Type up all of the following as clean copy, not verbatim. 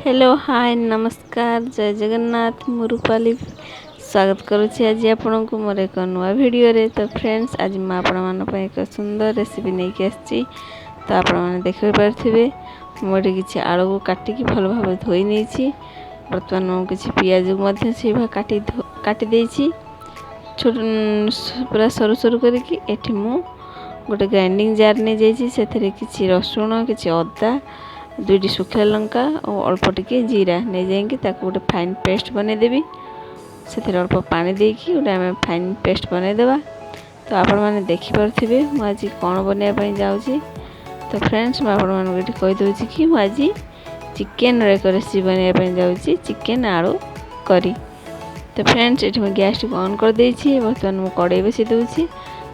Hello, ହାଏ, ନମସ୍କାର, ଜୟ ଜଗନ୍ନାଥ। ମୁଁ ରୂପାଲି ସ୍ୱାଗତ କରୁଛି ଆଜି ଆପଣଙ୍କୁ ମୋର ଏକ ନୂଆ ଭିଡ଼ିଓରେ। ତ ଫ୍ରେଣ୍ଡସ୍, ଆଜି ମୁଁ ଆପଣମାନଙ୍କ ପାଇଁ ଏକ ସୁନ୍ଦର ରେସିପି ନେଇକି ଆସିଛି। ତ ଆପଣମାନେ ଦେଖିପାରୁଥିବେ, ମୁଁ ଏଠି କିଛି ଆଳୁକୁ କାଟିକି ଭଲ ଭାବରେ ଧୋଇ ନେଇଛି। ବର୍ତ୍ତମାନ ମୁଁ କିଛି ପିଆଜକୁ ମଧ୍ୟ ସେଇଭଳି କାଟି ଦେଇଛି, ଛୋଟ ପୁରା ସରୁ ସରୁ କରିକି। ଏଠି ମୁଁ ଗୋଟେ ଗ୍ରାଇଣ୍ଡିଙ୍ଗ ଜାର୍ ନେଇଯାଇଛି। ସେଥିରେ କିଛି ରସୁଣ, କିଛି ଅଦା, ଦୁଇଟି ଶୁଖିଲା ଲଙ୍କା ଓ ଅଳ୍ପ ଟିକେ ଜିରା ନେଇଯାଇକି ତାକୁ ଗୋଟେ ଫାଇନ୍ ପେଷ୍ଟ ବନେଇଦେବି। ସେଥିରେ ଅଳ୍ପ ପାଣି ଦେଇକି ଗୋଟେ ଆମେ ଫାଇନ୍ ପେଷ୍ଟ ବନେଇଦେବା। ତ ଆପଣମାନେ ଦେଖିପାରୁଥିବେ ମୁଁ ଆଜି କ'ଣ ବନେଇବା ପାଇଁ ଯାଉଛି। ତ ଫ୍ରେଣ୍ଡସ୍, ମୁଁ ଆପଣମାନଙ୍କୁ ଏଠି କହିଦେଉଛି କି ମୁଁ ଆଜି ଚିକେନ୍ର ଏକ ରେସିପି ବନେଇବା ପାଇଁ ଯାଉଛି, ଚିକେନ୍ ଆଳୁ କରି। ତ ଫ୍ରେଣ୍ଡସ୍, ଏଠି ମୁଁ ଗ୍ୟାସ୍ଟିକୁ ଅନ୍ କରିଦେଇଛି। ବର୍ତ୍ତମାନ ମୁଁ କଡ଼େଇ ବସାଇ ଦେଉଛି।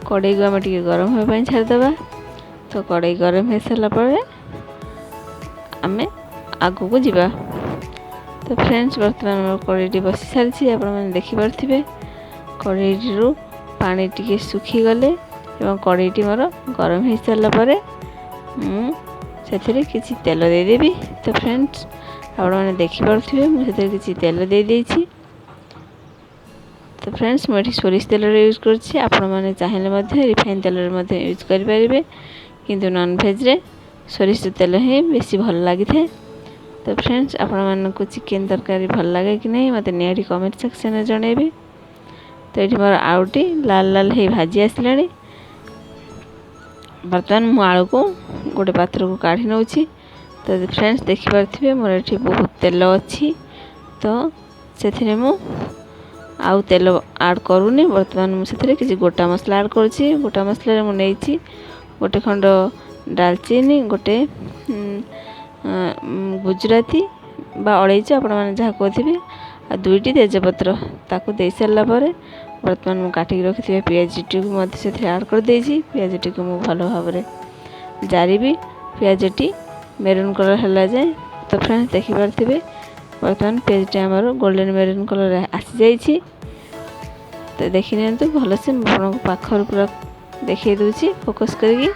କଡ଼େଇକୁ ଆମେ ଟିକେ ଗରମ ହେବା ପାଇଁ ଛାଡ଼ିଦେବା। ତ କଡ଼େଇ ଗରମ ହେଇସାରିଲା ପରେ ଆମେ ଆଗକୁ ଯିବା। ତ ଫ୍ରେଣ୍ଡସ୍, ବର୍ତ୍ତମାନ ମୋର କଡ଼େଇଟି ବସି ସାରିଛି, ଆପଣମାନେ ଦେଖିପାରୁଥିବେ। କଡ଼େଇଟିରୁ ପାଣି ଟିକେ ଶୁଖିଗଲେ ଏବଂ କଡ଼େଇଟି ମୋର ଗରମ ହେଇସାରିଲା ପରେ ମୁଁ ସେଥିରେ କିଛି ତେଲ ଦେଇଦେବି। ତ ଫ୍ରେଣ୍ଡସ୍, ଆପଣମାନେ ଦେଖିପାରୁଥିବେ ମୁଁ ସେଥିରେ କିଛି ତେଲ ଦେଇଦେଇଛି। ତ ଫ୍ରେଣ୍ଡସ୍, ମୁଁ ଏଠି ସୋରିଷ ତେଲର ୟୁଜ୍ କରୁଛି। ଆପଣମାନେ ଚାହିଁଲେ ମଧ୍ୟ ରିଫାଇନ୍ ତେଲରେ ମଧ୍ୟ ୟୁଜ୍ କରିପାରିବେ, କିନ୍ତୁ ନନଭେଜ୍ରେ ସୋରିଷ ତେଲ ହିଁ ବେଶୀ ଭଲ ଲାଗିଥାଏ। ତ ଫ୍ରେଣ୍ଡସ୍, ଆପଣମାନଙ୍କୁ ଚିକେନ୍ ତରକାରୀ ଭଲ ଲାଗେ କି ନାହିଁ, ମୋତେ ନିହାତି କମେଣ୍ଟ ସେକ୍ସନରେ ଜଣାଇବେ। ତ ଏଠି ମୋର ଆଳୁଟି ଲାଲ ଲାଲ ହେଇ ଭାଜି ଆସିଲାଣି। ବର୍ତ୍ତମାନ ମୁଁ ଆଳୁକୁ ଗୋଟେ ପାତ୍ରକୁ କାଢ଼ି ନେଉଛି। ତ ଫ୍ରେଣ୍ଡସ୍, ଦେଖିପାରୁଥିବେ ମୋର ଏଠି ବହୁତ ତେଲ ଅଛି। ତ ସେଥିରେ ମୁଁ ଆଉ ତେଲ ଆଡ଼୍ କରୁନି। ବର୍ତ୍ତମାନ ମୁଁ ସେଥିରେ କିଛି ଗୋଟା ମସଲା ଆଡ଼୍ କରୁଛି। ଗୋଟା ମସଲାରେ ମୁଁ ନେଇଛି ଗୋଟେ ଖଣ୍ଡ ଡାଲଚିନି, ଗୋଟେ ଗୁଜୁରାତି ବା ଅଳେଇଚ, ଆପଣମାନେ ଯାହା କହୁଥିବେ, ଆଉ ଦୁଇଟି ତେଜପତ୍ର। ତାକୁ ଦେଇସାରିଲା ପରେ ବର୍ତ୍ତମାନ ମୁଁ କାଟିକି ରଖିଥିବା ପିଆଜଟିକୁ ମଧ୍ୟ ସେଥିରେ ଆଡ଼୍ କରିଦେଇଛି। ପିଆଜଟିକୁ ମୁଁ ଭଲ ଭାବରେ ଜାରିବି, ପିଆଜଟି ମେରୁନ୍ କଲର୍ ହେଲା ଯାଏଁ। ତ ଫ୍ରେଣ୍ଡସ୍, ଦେଖିପାରୁଥିବେ ବର୍ତ୍ତମାନ ପିଆଜଟି ଆମର ଗୋଲ୍ଡେନ୍ ମେରୁନ୍ କଲର୍ ଆସିଯାଇଛି। ତ ଦେଖିନିଅନ୍ତୁ ଭଲସେ, ମୁଁ ଆପଣଙ୍କୁ ପାଖରୁ ପୁରା ଦେଖାଇ ଦେଉଛି ଫୋକସ୍ କରିକି।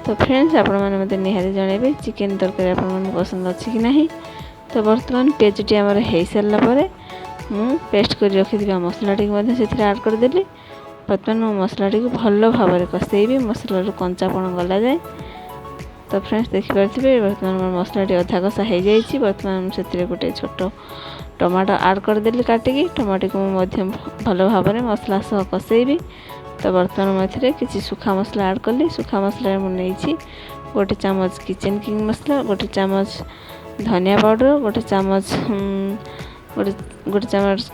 ତ ଫ୍ରେଣ୍ଡସ୍, ଆପଣମାନେ ମୋତେ ନିହାତି ଜଣାଇବେ ଚିକେନ୍ ତରକାରୀ ଆପଣମାନଙ୍କୁ ପସନ୍ଦ ଅଛି କି ନାହିଁ। ତ ବର୍ତ୍ତମାନ ପିଆଜଟି ଆମର ହେଇସାରିଲା ପରେ ମୁଁ ପେଷ୍ଟ କରି ରଖିଥିବା ମସଲାଟିକୁ ମଧ୍ୟ ସେଥିରେ ଆଡ଼୍ କରିଦେଲି। ବର୍ତ୍ତମାନ ମୁଁ ମସଲାଟିକୁ ଭଲ ଭାବରେ କଷେଇବି, ମସଲାରୁ କଞ୍ଚାପଣ ଗଲା ଯାଏ। ତ ଫ୍ରେଣ୍ଡସ୍, ଦେଖିପାରୁଥିବେ ବର୍ତ୍ତମାନ ମୋର ମସଲାଟି ଅଧା କଷା ହେଇଯାଇଛି। ବର୍ତ୍ତମାନ ମୁଁ ସେଥିରେ ଗୋଟେ ଛୋଟ ଟମାଟୋ ଆଡ଼୍ କରିଦେଲି କାଟିକି। ଟମାଟୋକୁ ମୁଁ ମଧ୍ୟ ଭଲ ଭାବରେ ମସଲା ସହ କଷେଇବି। ତ ବର୍ତ୍ତମାନ ମୁଁ ଏଥିରେ କିଛି ଶୁଖା ମସଲା ଆଡ଼୍ କଲି। ଶୁଖା ମସଲାରେ ମୁଁ ନେଇଛି ଗୋଟେ ଚାମଚ କିଚେନ୍ କିଙ୍ଗ ମସଲା, ଗୋଟେ ଚାମଚ ଧନିଆ ପାଉଡ଼ର, ଗୋଟେ ଚାମଚ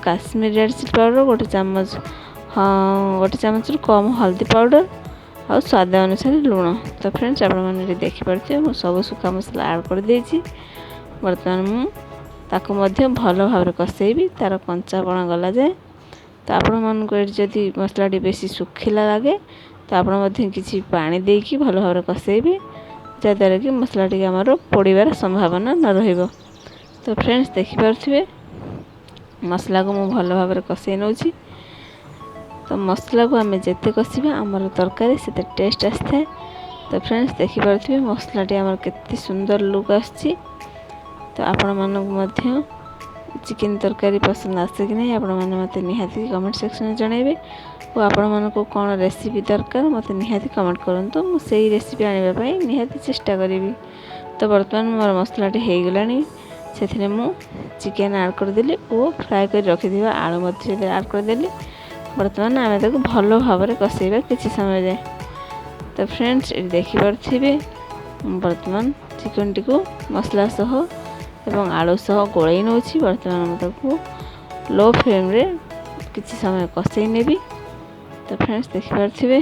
କାଶ୍ମୀର ରେଡ଼୍ ଚିଲି ପାଉଡ଼ର, ଗୋଟେ ଚାମଚ, ହଁ, ଗୋଟେ ଚାମଚରୁ କମ୍ ହଳଦୀ ପାଉଡ଼ର ଆଉ ସ୍ୱାଦ ଅନୁସାରେ ଲୁଣ। ତ ଫ୍ରେଣ୍ଡସ୍, ଆପଣମାନେ ଏଠି ଦେଖିପାରୁଥିବେ ମୁଁ ସବୁ ଶୁଖା ମସଲା ଆଡ଼୍ କରିଦେଇଛି। ବର୍ତ୍ତମାନ ମୁଁ ତାକୁ ମଧ୍ୟ ଭଲ ଭାବରେ କଷେଇବି, ତା'ର କଞ୍ଚାପଣ ଗଲା ଯାଏ। ତ ଆପଣମାନଙ୍କୁ ଏଠି ଯଦି ମସଲାଟି ବେଶୀ ଶୁଖିଲା ଲାଗେ, ତ ଆପଣ ମଧ୍ୟ କିଛି ପାଣି ଦେଇକି ଭଲ ଭାବରେ କଷେଇବେ, ଯାହାଦ୍ୱାରା କି ମସଲା ଟିକେ ଆମର ପୋଡ଼ିବାର ସମ୍ଭାବନା ନ ରହିବ। ତ ଫ୍ରେଣ୍ଡସ୍, ଦେଖିପାରୁଥିବେ ମସଲାକୁ ମୁଁ ଭଲ ଭାବରେ କଷେଇ ନେଉଛି। ତ ମସଲାକୁ ଆମେ ଯେତେ କଷିବା, ଆମର ତରକାରୀ ସେତେ ଟେଷ୍ଟ ଆସିଥାଏ। ତ ଫ୍ରେଣ୍ଡସ୍, ଦେଖିପାରୁଥିବେ ମସଲାଟି ଆମର କେତେ ସୁନ୍ଦର ଲୁକ୍ ଆସୁଛି। ତ ଆପଣମାନଙ୍କୁ ମଧ୍ୟ ଚିକେନ୍ ତରକାରୀ ପସନ୍ଦ ଆସେ କି ନାହିଁ, ଆପଣମାନେ ମୋତେ ନିହାତି କମେଣ୍ଟ ସେକ୍ସନରେ ଜଣାଇବେ। ଓ ଆପଣମାନଙ୍କୁ କ'ଣ ରେସିପି ଦରକାର, ମୋତେ ନିହାତି କମେଣ୍ଟ କରନ୍ତୁ। ମୁଁ ସେଇ ରେସିପି ଆଣିବା ପାଇଁ ନିହାତି ଚେଷ୍ଟା କରିବି। ତ ବର୍ତ୍ତମାନ ମୋର ମସଲାଟି ହେଇଗଲାଣି। ସେଥିରେ ମୁଁ ଚିକେନ୍ ଆଡ଼୍ କରିଦେଲି ଓ ଫ୍ରାଏ କରି ରଖିଥିବା ଆଳୁ ମଧ୍ୟ ସେଥିରେ ଆଡ଼୍ କରିଦେଲି। ବର୍ତ୍ତମାନ ଆମେ ତାକୁ ଭଲ ଭାବରେ କଷେଇବା କିଛି ସମୟ ଯାଏ। ତ ଫ୍ରେଣ୍ଡସ୍, ଏଠି ଦେଖିପାରୁଥିବେ ମୁଁ ବର୍ତ୍ତମାନ ଚିକେନ୍ଟିକୁ ମସଲା ସହ ଏବଂ ଆଳୁ ସହ ଗୋଳେଇ ନେଉଛି। ବର୍ତ୍ତମାନ ମୁଁ ତାକୁ ଲୋ ଫ୍ଲେମ୍ରେ କିଛି ସମୟ କଷେଇ ନେବି। ତ ଫ୍ରେଣ୍ଡସ୍, ଦେଖିପାରୁଥିବେ।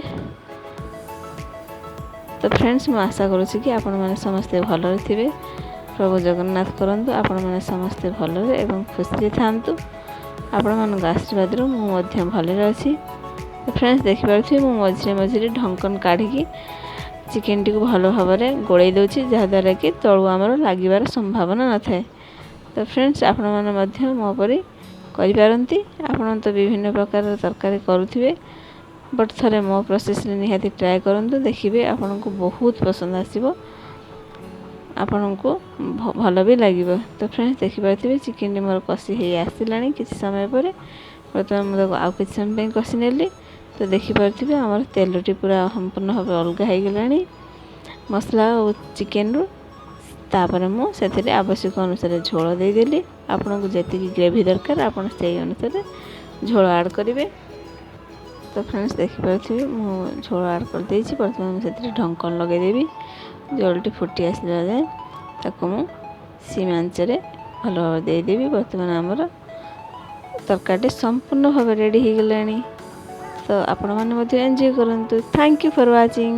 ତ ଫ୍ରେଣ୍ଡସ୍, ମୁଁ ଆଶା କରୁଛି କି ଆପଣମାନେ ସମସ୍ତେ ଭଲରେ ଥିବେ। ପ୍ରଭୁ ଜଗନ୍ନାଥ କରନ୍ତୁ ଆପଣମାନେ ସମସ୍ତେ ଭଲରେ ଏବଂ ଖୁସିରେ ଥାଆନ୍ତୁ। ଆପଣମାନଙ୍କ ଆଶୀର୍ବାଦରୁ ମୁଁ ମଧ୍ୟ ଭଲରେ ଅଛି। ତ ଫ୍ରେଣ୍ଡସ୍, ଦେଖିପାରୁଥିବେ ମୁଁ ମଝିରେ ମଝିରେ ଢଙ୍କନ କାଢ଼ିକି ଚିକେନଟିକୁ ଭଲ ଭାବରେ ଗୋଳେଇ ଦେଉଛି, ଯାହାଦ୍ୱାରା କି ତଳୁ ଆମର ଲାଗିବାର ସମ୍ଭାବନା ନଥାଏ। ତ ଫ୍ରେଣ୍ଡସ୍, ଆପଣମାନେ ମଧ୍ୟ ମୋ ପରି କରିପାରନ୍ତି। ଆପଣ ତ ବିଭିନ୍ନ ପ୍ରକାରର ତରକାରୀ କରୁଥିବେ, ବଟ୍ ଥରେ ମୋ ପ୍ରୋସେସ୍ରେ ନିହାତି ଟ୍ରାଏ କରନ୍ତୁ, ଦେଖିବେ ଆପଣଙ୍କୁ ବହୁତ ପସନ୍ଦ ଆସିବ। ଆପଣଙ୍କୁ ଭଲ ବି ଲାଗିବ। ତ ଫ୍ରେଣ୍ଡସ୍, ଦେଖିପାରୁଥିବେ ଚିକେନଟି ମୋର କଷି ହେଇ ଆସିଲାଣି କିଛି ସମୟ ପରେ। ବର୍ତ୍ତମାନ ମୁଁ ତାକୁ ଆଉ କିଛି ସମୟ ପାଇଁ କଷି ନେଲି। ତ ଦେଖିପାରୁଥିବେ, ଆମର ତେଲଟି ପୁରା ସମ୍ପୂର୍ଣ୍ଣ ଭାବେ ଅଲଗା ହେଇଗଲାଣି ମସଲା ଆଉ ଚିକେନରୁ। ତାପରେ ମୁଁ ସେଥିରେ ଆବଶ୍ୟକ ଅନୁସାରେ ଝୋଳ ଦେଇଦେଲି। ଆପଣଙ୍କୁ ଯେତିକି ଗ୍ରେଭି ଦରକାର, ଆପଣ ସେଇ ଅନୁସାରେ ଝୋଳ ଆଡ଼୍ କରିବେ। ତ ଫ୍ରେଣ୍ଡସ୍, ଦେଖିପାରୁଥିବେ ମୁଁ ଝୋଳ ଆଡ଼୍ କରିଦେଇଛି। ବର୍ତ୍ତମାନ ମୁଁ ସେଥିରେ ଢଙ୍କଣ ଲଗାଇଦେବି। ଝୋଳଟି ଫୁଟି ଆସିଲା ଯାଏଁ ତାକୁ ମୁଁ ସିମ୍ ଆଞ୍ଚରେ ଭଲ ଭାବରେ ଦେଇଦେବି। ବର୍ତ୍ତମାନ ଆମର ତରକାରୀଟି ସମ୍ପୂର୍ଣ୍ଣ ଭାବେ ରେଡ଼ି ହେଇଗଲାଣି। ତ ଆପଣମାନେ ମଧ୍ୟ ଏନ୍ଜୟ କରନ୍ତୁ। Thank you for watching.